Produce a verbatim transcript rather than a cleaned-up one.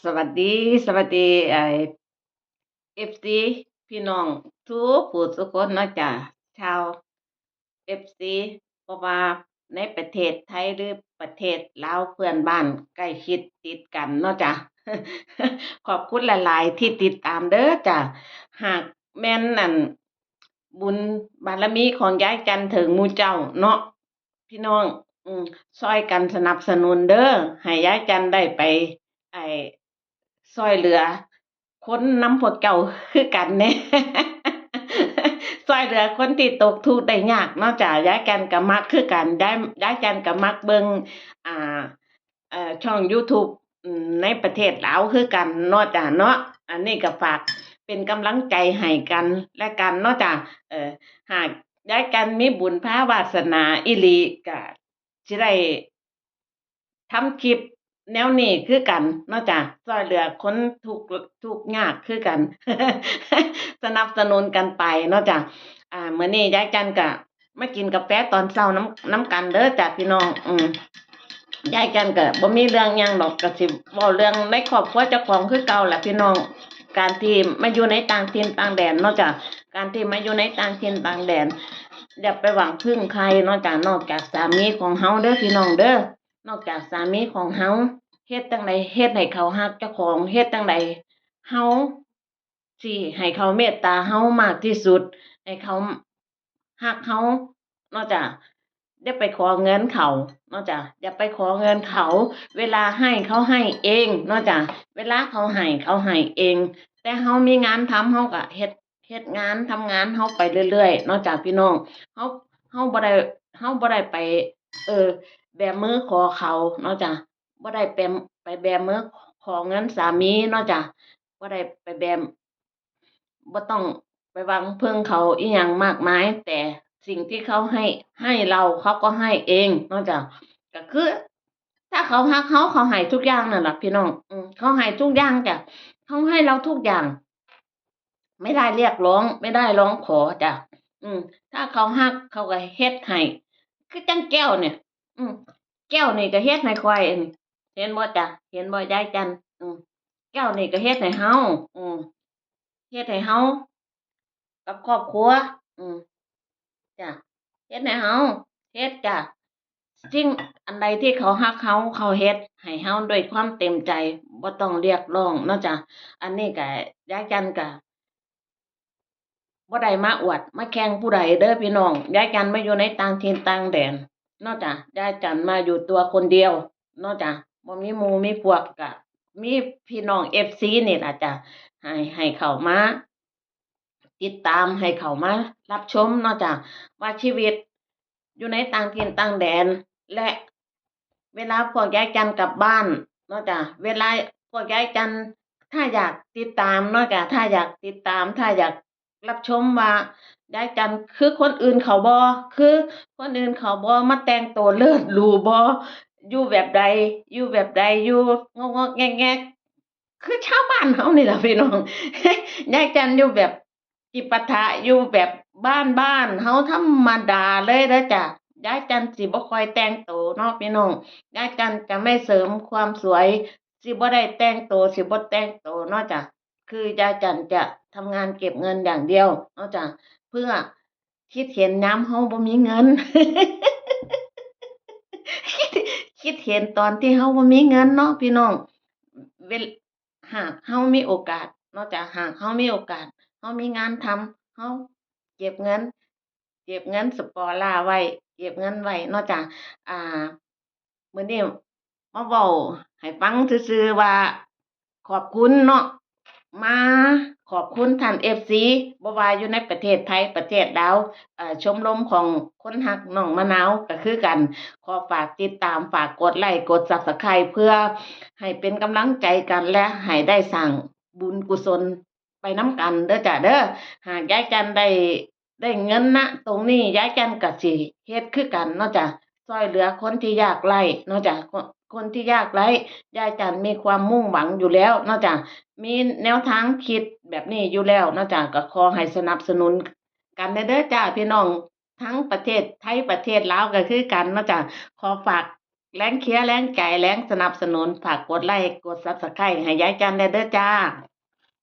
สวัสดี สวัสดี ไอ้ เอฟซี พี่น้องทุกผู้ทุกคนเนาะจ้ะ ชาว เอฟซี บ่ว่าในประเทศไทยหรือประเทศลาวเพื่อนบ้านใกล้ชิดติดกันเนาะจ้ะ ขอบคุณหลายๆ ที่ติดตามเด้อจ้ะ หากแม่นนั่น บุญบารมีของยายจันถึงหมู่เจ้าเนาะ พี่น้อง อืม ซ่อยกันสนับสนุนเด้อ ให้ยายจันได้ไป ไอ้ ซ่อยเหลือคนนำพวกเจ้าคือกันแหน่ ซ่อยเหลือคนที่ตกทุกข์ได้ยากเนาะจ้ะ ยายจันก็มักคือกัน ยาย ยายจันก็มักเบิ่ง อ่า เอ่อ ช่องยูทูบ อืม ในประเทศลาวคือกันเนาะจ้ะเนาะ อันนี้ก็ฝากเป็นกำลังใจให้กันและกันเนาะจ้ะ เอ่อ หากยายจันมีบุญพาวาสนาอีหลีก็สิได้ทำคลิปแนวนี้คือกันเนาะจ้ะ ซ่อยเหลือคนทุกข์ ทุกข์ยากคือกัน สนับสนุนกันไปเนาะจ้ะ อ่า มื้อนี้ยายจันก็มากินกาแฟตอนเช้านำ นำกันเด้อจ้ะพี่น้อง อืม ยายจันก็บ่มีเรื่องหยังดอก ก็สิเว้าเรื่องในครอบครัวเจ้าของคือเก่าล่ะพี่น้อง การที่มาอยู่ในต่างถิ่นต่างแดนเนาะจ้ะ การที่มาอยู่ในต่างถิ่นต่างแดน อย่าไปหวังพึ่งใครเนาะจ้ะ นอกจากสามีของเฮาเด้อพี่น้องเด้อ นอกจากสามีของเฮา เฮ็ดจั่งใดเฮ็ดให้เขาฮักเจ้าของ เฮ็ดจั่งใดเฮาสิให้เขาเมตตาเฮามากที่สุด ให้เขาฮักเฮาเนาะจ้ะ อย่าไปขอเงินเขาเนาะจ้ะ อย่าไปขอเงินเขา เวลาให้เขาให้เองเนาะจ้ะ เวลาเขาให้เขาให้เอง แต่เฮามีงานทำ เฮาก็เฮ็ด เฮ็ดงานทำงานเฮาไปเรื่อยๆเนาะจ้ะพี่น้อง เฮา เฮาบ่ได้ เฮาบ่ได้ไป เออ แบมือขอเขาเนาะจ้ะ บ่ได้ไป ไปแบมือขอเงินสามีเนาะจ้ะ บ่ได้ไปแบ บ่ต้องไปหวังพึ่งเขาอิหยังมากมาย แต่สิ่งที่เขาให้ ให้เรา เขาก็ให้เองเนาะจ้ะ ก็คือ ถ้าเขาฮักเฮา เขาให้ทุกอย่างนั่นล่ะพี่น้อง อืม เขาให้ทุกอย่างจ้ะ เขาให้เราทุกอย่าง ไม่ได้เรียกร้อง ไม่ได้ร้องขอจ้ะ อืม ถ้าเขาฮัก เขาก็เฮ็ดให้ คือจั่งแก้วเนี่ย อืม แก้วนี่ก็เฮ็ดให้ข้อย เห็นบ่จ้ะ เห็นบ่ยายจัน อืม แก้วนี่ก็เฮ็ดให้เฮา อืม เฮ็ดให้เฮา กับครอบครัว อืม จ้ะ เฮ็ดให้เฮา เฮ็ดจ้ะ สิ่งอันใดที่เขาฮักเฮา เขาเฮ็ดให้เฮาด้วยความเต็มใจ บ่ต้องเรียกร้องเนาะจ้ะ อันนี้ก็ยายจันก็บ่ได้มาอวดมาแข่งผู้ใดเด้อพี่น้อง ยายจันมาอยู่ในต่างถิ่นต่างแดนเนาะจ้ะ ยายจันมาอยู่ตัวคนเดียวเนาะจ้ะ บ่มีหมู่มีพวก ก็มีพี่น้อง เอฟซี นี่ล่ะจ้ะ ให้ ให้เข้ามา ติดตาม ให้เข้ามารับชมเนาะจ้ะ ว่าชีวิตอยู่ในต่างถิ่นต่างแดน และเวลาพวกยายจันกลับบ้านเนาะจ้ะ เวลาพวกยายจัน ถ้าอยากติดตามเนาะจ้ะ ถ้าอยากติดตาม ถ้าอยากรับชมว่ายายจันคือคนอื่นเขาบ่ คือคนอื่นเขาบ่ มาแต่งตัวเลิศหรูบ่ อยู่แบบใด อยู่แบบใด อยู่งอกๆแงกๆ คือชาวบ้านเฮานี่ล่ะพี่น้อง ยายจันอยู่แบบจิปาถะ อยู่แบบบ้านๆ เฮาธรรมดาเลยเด้อจ้ะ ยายจันสิบ่ค่อยแต่งโตเนาะพี่น้อง ยายจันจะไม่เสริมความสวย สิบ่ได้แต่งโต สิบ่แต่งโตเนาะจ้ะ คือยายจันจะทำงานเก็บเงินอย่างเดียวเนาะจ้ะ เพื่อคิดเห็นยามเฮาบ่มีเงิน คิด คิดเห็นตอนที่เฮาบ่มีเงินเนาะพี่น้อง เวล- หากเฮามีโอกาสเนาะจ้ะ หากเฮามีโอกาส เฮามีงานทำ เฮาเก็บเงิน เก็บเงินสปอร่าไว้ เก็บเงินไว้เนาะจ้ะ อ่า มื้อนี้มาเว้าให้ฟังซื่อๆว่า ขอบคุณเนาะ มาขอบคุณท่าน เอฟซี บ่ว่าอยู่ในประเทศไทย ประเทศลาว เอ่อ ชมรมของคนฮักน้องมะนาวก็คือกัน ขอฝากติดตาม ฝากกดไลค์ กด Subscribe เพื่อให้เป็นกำลังใจกัน และให้ได้สร้างบุญกุศลไปนำกันเด้อจ้ะเด้อ หากยายจันได้ ได้เงินนะตรงนี้ ยายจันก็สิเฮ็ดคือกันเนาะจ้ะ ซ่อยเหลือคนที่ยากไร้เนาะจ้ะ คน คนที่ยากไร้ ยายจันมีความมุ่งหวังอยู่แล้วเนาะจ้ะ มีแนวทางคิดแบบนี้อยู่แล้วเนาะจ้ะ ก็ขอให้สนับสนุนกันเด้อจ้ะพี่น้อง ทั้งประเทศไทยประเทศลาวก็คือกันเนาะจ้ะ ขอฝาก แรงเชียร์ แรงใจ แรงสนับสนุน ฝากกดไลก์ กด Subscribe ให้ยายจันแหน่เด้อจ้า